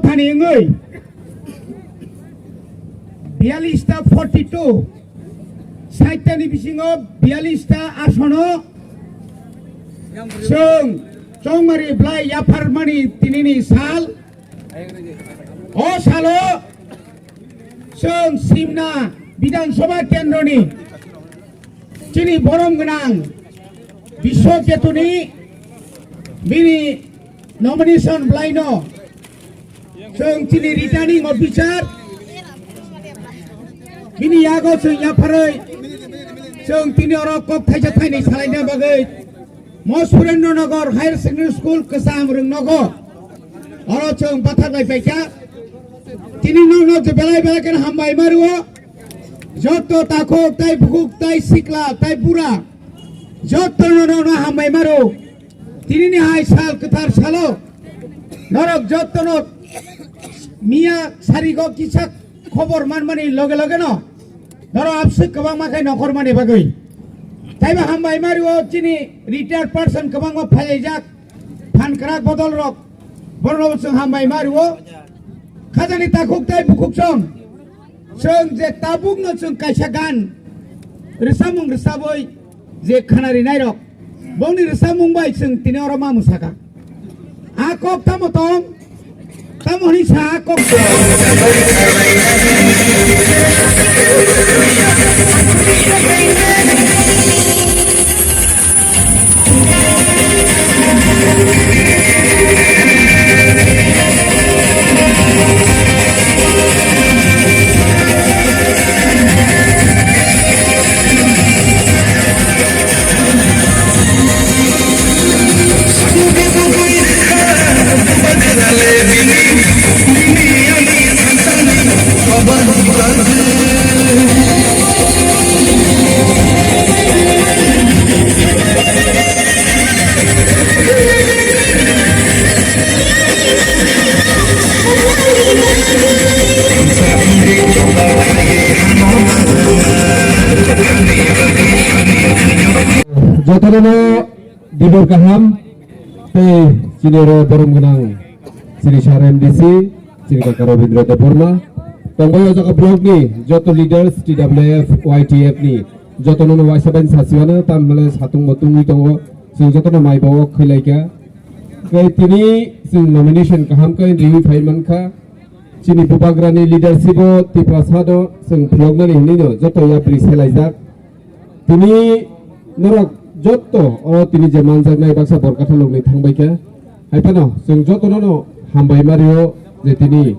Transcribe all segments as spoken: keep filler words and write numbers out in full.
Thani wngwi biyalista forty two, saitta ni bisingo biyalista asono chwng chongmari bwlai yapharmani tinini sal. O salo chwng Simna Bidhan Sabha Kendroni chini borom gwnang Biswa Ketuni bini nomination bwlaino chwng chini returning officer bini yago chwng yapharwi chwng tini oro kok thaisa thaini salaina bagwi Mo Surendra Nagar Higher Secondary School kwcham rwng nogo. Oro chwng bathar bai paikha. Tini nokno je belai belai khe hambai mario. Jotto takhuk tai bukhuk tai sikla tai bura. Jotto no no hambai mario. Tini ni hai sal kwthar salo. Norok jotto no miya sarigo kisa khobor manmani loge loge no. Norok abswk kwbangma khe nokhormani bagwi. Taibo hambai mario chini retired person kwbangma phailaijak. Phan kwrak bodol rok. Borok chwng hambai mario. Khajani takhuk tai bukhuk chwng. Chwng je tabuk no chwng kaisa gan. Rwsamung rwsabwi je khana rinai rok. Bongni rwsamung bai chwng tini oro ma mwsaka. A kok tamo tong? Tamo hwnwi sa a kok. Jotono dibor kaham tei chini oro borom gwnang chini sar M D C, chini kaka Rabindra Debbarma. Tongbai o jaga block ni joto leaders, T W F, Y T F ni jotono no waisa bai sasiwano, tamhole satung bo tungwi tongo. Chwng jotono mai bo khwlaikha. Tei tini chwng nomination kaham khe riwi phai mankha. Chini bubagrani leadership o Tiprasa no chwng phiyoknani hinwi no joto yapri selaijak. Tini norok jotto o tini je manjaknai baksa Borkatha logni thangbai kha. Hai phano chwng jotono no hambai mario je tini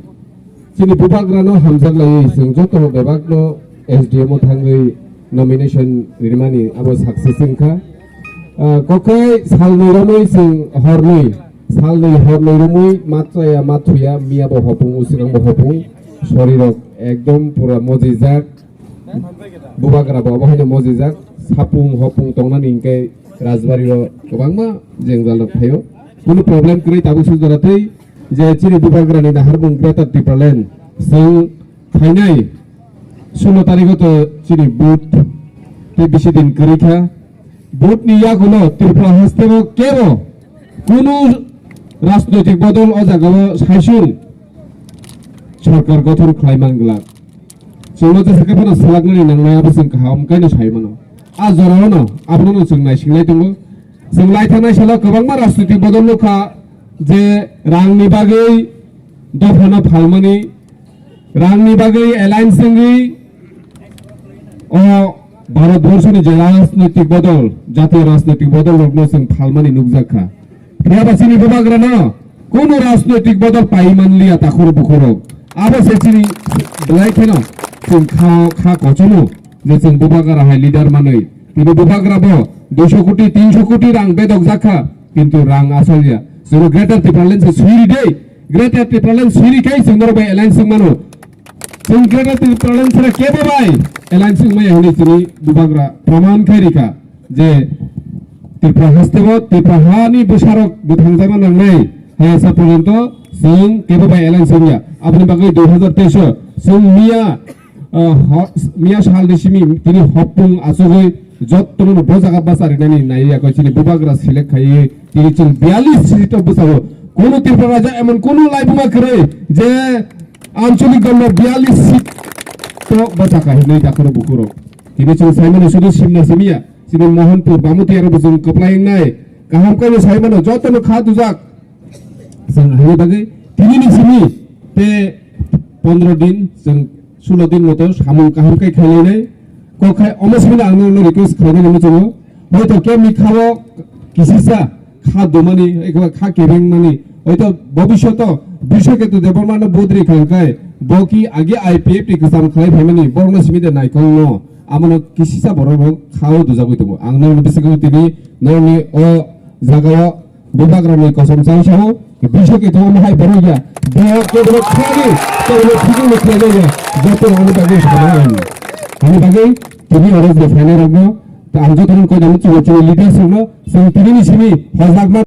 chini bubagrano hamjak laiwi chwng joto bebakno S D M o thangwi nomination rimani abo success wngkha. Ah, kokhe salnwi romwi chwng hornwi, salnwi hornwi romwi ma chaya ma thuya, miya bo hopung, uswkang bo hopung, sorirok ekdom pura mojijak. Bubagra bo obo haino mojijak, sapung hopung tongnani hinkhe Rajbari o kwbangma jengjal rok phaio. Kunu problem kwrwi tabuk sujora tei je chini bubagra ni naharmung Greater Tipraland chwng phainai sulo tarikh o to chini vote tei bisi din kwrwi kha. Vote ni yagulo Tripura haste o kebo kunu rajnoitik bodol o jaga o saichung sorkar gothon khlai man glak. Chwngno jesa khe phano swlaknani nangnai abo chwng kaham khe no sai mano. A jora o no abono no chwng naisinglai tongo. Chwng lai thangnai salo kwbangma rajnoitik bodol nukha je rangni bagwi dophano phalmani, rangni bagwi alliance wngwi o Bharat borso ni je rajnoitik bodol, jatiyo rajnoitik bodol rokno chwng phalmani nukjak kha. Phiya ba chini bubagrano kunu rajnoitik bodol pai manliya takhoro bukhoro. Abo se chini belai kheno chwng kha, kha kochomo je chwng bubagra hai leader manwi. Tini bubagra bo duiso koti, tinso koti rang bedok jakha, kintu rang asolya. Chwngno Greater Tipraland se suiri de, Greater Tipraland suiri kai chwng norok bai alliance wng mano. Chwng Greater Tipraland sara kebo bai alliance wng maya hwnwi chini bubagra proman khai rikha. Je Tripura hasteo Tripura hani bwsarok bwthangjakna nangnai, hai asa porjonto chwng kebo bai alliance wngya. Aboni bagwi dui hazar teis o chwng miya, ah, ho-, miya salni simi tini hopung achugwi jottono bo jaga bacharinani naiya koi chini bubagra select khaiwi tini chwng biyallis seat o bwsao Kunu Tripura raja emon kunu laibuma kwrwi je ancholik dolno biyallis seat to bachaka hinwi dakhoro bukhurok. Tini chwng saimano sudu simna simiya. Chini Mohanpur, Bamutiara bo chwng kwplai wngnai. Kaham khe saimano jotono kha dujak. Chwng haini bagwi tinini simi te pondro din chwng sulo din moto samung kaham khe khailainai. Kok khai omo simi ang nokno request khlainai hinwi chwngo. Hoito khe mikha o kisisa kha dumani, ekba kha kebengmani. Hoito bobishoto Brishaketu Debbarmano bodri khangkhai bo ki age I P F ni kwcham khlai phaimani borokno simi de naikol no. Amono kisisa borok rok kha o dujagwi tongo. Ang nokno bisingwi tini nokni o jaga o Bubagrani kosom chai sao, Bishop Ketu omo hai borok ya. Bo keboro khani, keboro thikung no khlai ya. Joto rokni bagwi sakha. Ani bagwi tini oro je phainai rokno, ta ang joto rokno koi nang chini chini leaders rokno, chwng tini ni simi hojak ma